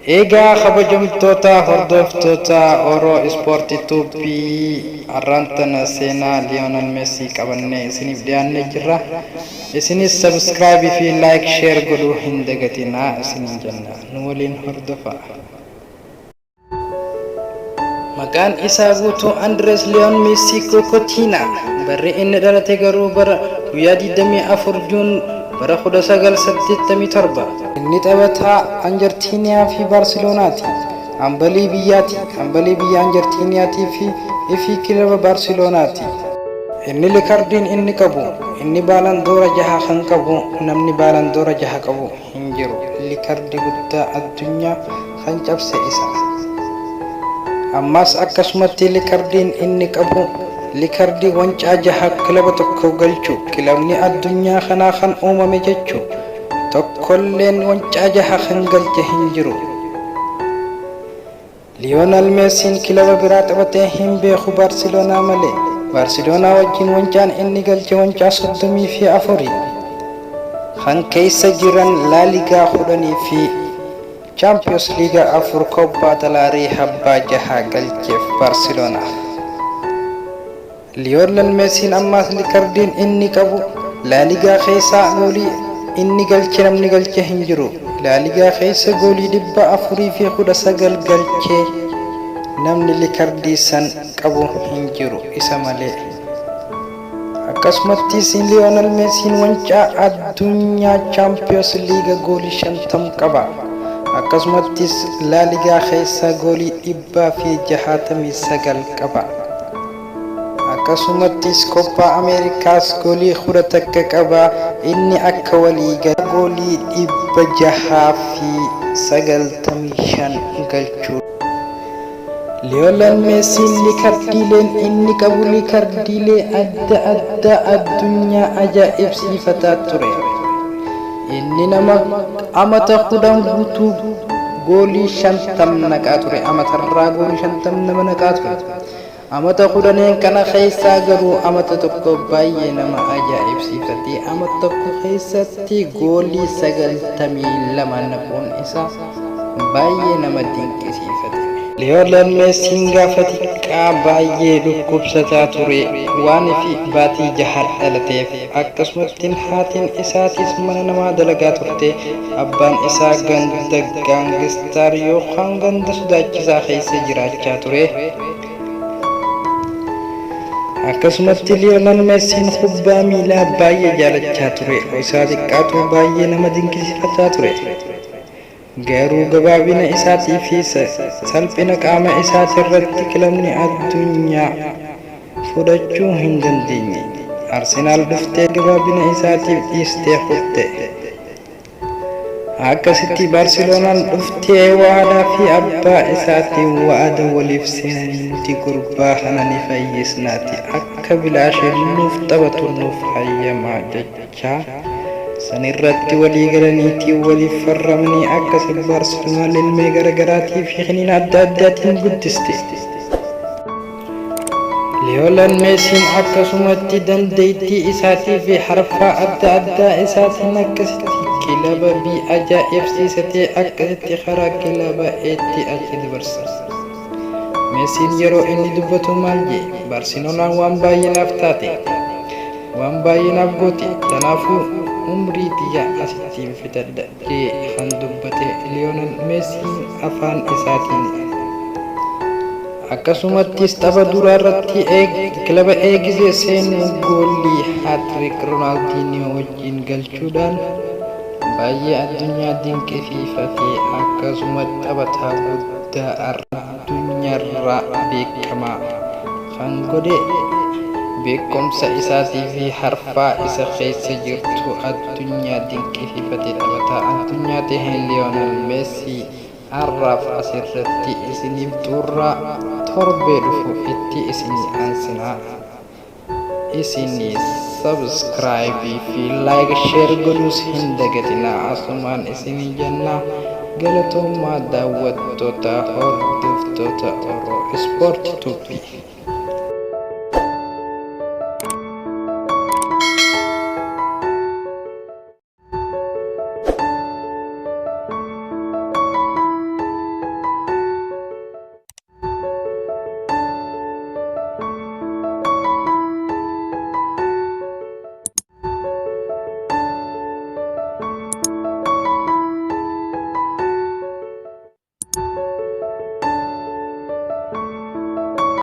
Egaa kabajamtoota hordoftoota Oro Sport Tube har'aan tana seenaa Lionel Messi qabannee isiniif dhiyaannee jirra. Isinis subscribe fi like share godhuu hin dagatinaa isiniin jenna. Nu waliin hordofaa. Maqaan isaa guutuu Andres Leon Messi Kokotina. Barri inni dhalate garuu bara guyyaa 24 Juun bara 1987. Inni taphataa Anjartiiniyaa fi Baarseloonaati. Ambalii biyyaati. Ambalii biyya Anjartiiniyaatii fi fi kilaba Baarseloonaati. Inni likardiin inni qabu inni baalandoora jaha kan qabu namni baalandoora jaha qabu hin jiru. Likardii guddaa addunyaa kan cabse isa. Ammas akkasumatti likardiin inni qabu likardii wancaa jaha kilaba tokko galchu kilabni addunyaa kanaa kan uumame jechu tokkolleen wancaa jaha kan galche hin jiru. Liyoonal Meesiin kilaba biraa taphatee hin beeku Baarseloonaa malee. Baarseloonaa wajjin wancaan inni galche wancaa 34 kan keessa jiran Laaligaa 10 fi Chaampiyoons Liigaa 4 Kobbaa Dalaarii habbaa jaha galcheef Baarseloonaa. Liyoonel Meesiin ammaas likardiin inni qabu Laaligaa keessaa goolii inni galche namni galche hin jiru. Laaligaa keessa goolii 419 galchee namni likardii san qabu hin jiru isa malee. Akkasumattis Liyoonel Meesiin wancaa addunyaa Chaampiyoons Liiga goolii 50 qaba. Akkasumattis Laaligaa keessa goolii 169 qaba. Akkasumattis Koppaa Ameerikaas goolii 11 qaba. Inni akka waliigalaa goolii 695 galchuu. Liyoonel Meesiin likardiileen inni qabu likardiilee adda addaa addunyaa ajaa'ibsiifataa ture. Inni nama amata 10 guutuu goolii 50 naqaa ture. Amatarraa goolii 50 nama naqaa ture. Amata kudhaneen kana keessaa garuu amata tokko baay'ee nama ajaa'ibsiifate. Amata tokko keessatti goolii 92 naquun isaa baay'ee nama dinqisiifate. Liyoonel Meessiin gaafa xiqqaa baay'ee dhukkubsataa ture waan fi baatii jaha dhalateef. Akkasumattiin haatiin isaatis mana namaa dalagaa turte. Abbaan isaa ganda gaangistaar yookaan ganda sodaachisaa keessa jiraachaa ture. Akkasumatti Liyoonel Meessiin kubbaa miilaa baay'ee jaalachaa ture. Isaa xiqqaatu baay'ee nama dinqisiifachaa ture. Garuu gabaabina isaatii fi salphina qaama isaatirratti kilabni addunyaa fudhachuu hin dandeenye. Arsenaal dhuftee gabaabina isaatiif dhiistee kutte. Akkasitti Baarseloonaan dhuftee waadaa fi abbaa isaatiin wa'ada waliif seenanii nuti gurbaa kana ni fayyisnaati akka bilaashiin nuuf taphatu nuuf hayyamaa jechaa sanirratti walii galaniitii waliif farramanii akkasi Baarseloonaan lilmee garagaraatii fi kiniina adda addaatiin guddiste. Liyoonel Meesiin akkasumatti dandeettii isaatii fi harfaa adda addaa isaatiin akkasitti kilaba B ajaa'ibsiisatee akkasitti karaa kilaba A'tti achi dabarsa. Meesiin yeroo inni dubbatu maal jee? Baarseloonaan waan baay'ee naaf taate. Waan baay'ee naaf goote. Kanaafuu umrii tiyya asittiin fixadha jee kan dubbate Liyoonel Meesiin afaan isaatiin. Akkasumattis tapha duraa irratti kilaba A gizee seenu goolii hat-trick Ronaaldiiniyoo wajjin galchuudhaan baay'ee addunyaa dinqisiifate akkasuma taphataa guddaa addunyaarraa beekamaa kan godhe beekumsa isaatii fi harfaa isa keessa jirtu addunyaa dinqisiifate taphataa addunyaa ta'e Liyoonel Meesii. Har'aaf asirratti isiniif xurra torbee dhufu itti isinii aansina. Isinis subscribe fi like share godhuus hin dagatinaa asumaan isinii jenna galatoomaa daawwattoota hordoftoota Oro Sport Tube.